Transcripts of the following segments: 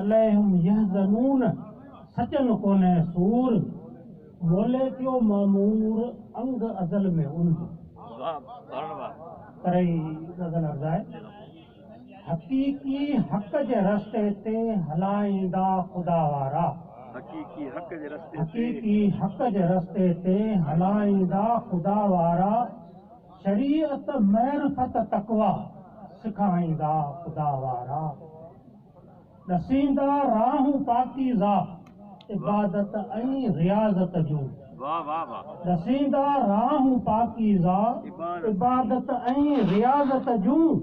عليهم يحزنون سچن ڪونهي سور، مولي ٿيو معمور انگ ازل ۾ ان جو. طرح هي غزل عرض آهي. حقيقي حق جي رستي تي هلائيندا خدا وارا. حقيقي حق جي رستي تي. حقيقي حق جي رستي تي هلائيندا خدا وارا. شريعت معرفت تقويٰ سکائيندا خدا وارا. ڏسيندا راهون پاڪيزه عبادت ۽ رياضت جون. ڏسيندا راهون پاڪيزه عبادت ۽ رياضت جون.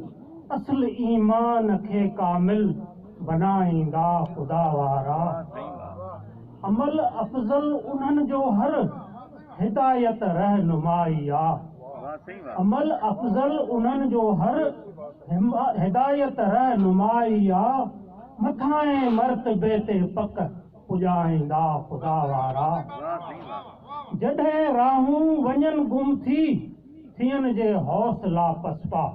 اصل ايمان کي ڪامل بنائيندا خدا وارا. عمل افضل انهن جو هر هدايت رهنمائي آ. عمل افضل انهن جو هر هدايت رهنمائي آ. مٿانهين مرتبي تي پڪ پڄائيندا خدا وارا. جڏهن راهون وڃن گم ٿي ٿين جي حوصلا پسپا.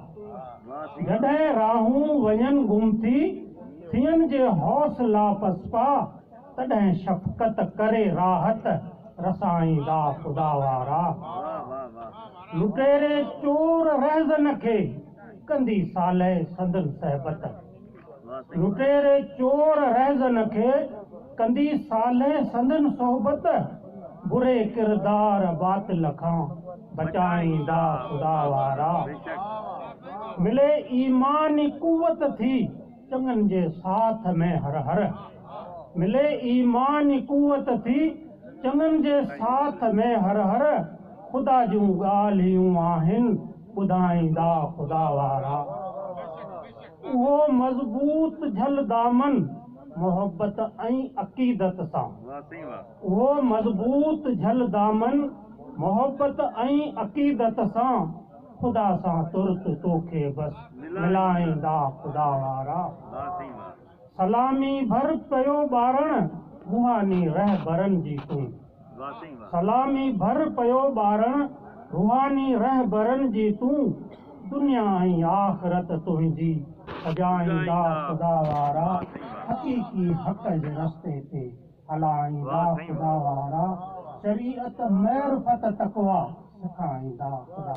جڏهن راهون وڃن گم ٿي ٿين جي حوصلا پسپا. تڏهن شفقت ڪري راحت رسائيندا خدا وارا. لٽيري چور رهزن کي ڪندي صالح سندن صحبت. لٽيري چور رهزن کي ڪندي صالح سندن صحبت. بري ڪردار باطل کان بچائيندا خدا وارا. ملي ايماني قوت ٿي چڱن جي ساٿ ۾ هر هر. ملي ايماني قوت ٿي چڱن جي ساٿ ۾ هر هر. خدا جون ڳالهيون آهن ٻڌائيندا خدا وارا. اهو مضبوط جهل دامن محبت ۽ عقيدت سان. اهو مضبوط جهل دامن محبت ۽ عقيدت سان. خدا سان ترت توکي بس ملائيندا خدا وارا. سلامي ڀر پيو ٻارڻ روحاني رهبرن جي تون. سلامي ڀر پيو ٻارڻ روحاني رهبرن جي تون. دنيا ۽ آخرت تنهنجي سجائيندا خدا وارا. حقيقي حق جي رستي تي هلائيندا خدا وارا. شريعت معرفت تقويٰ سکائيندا خدا.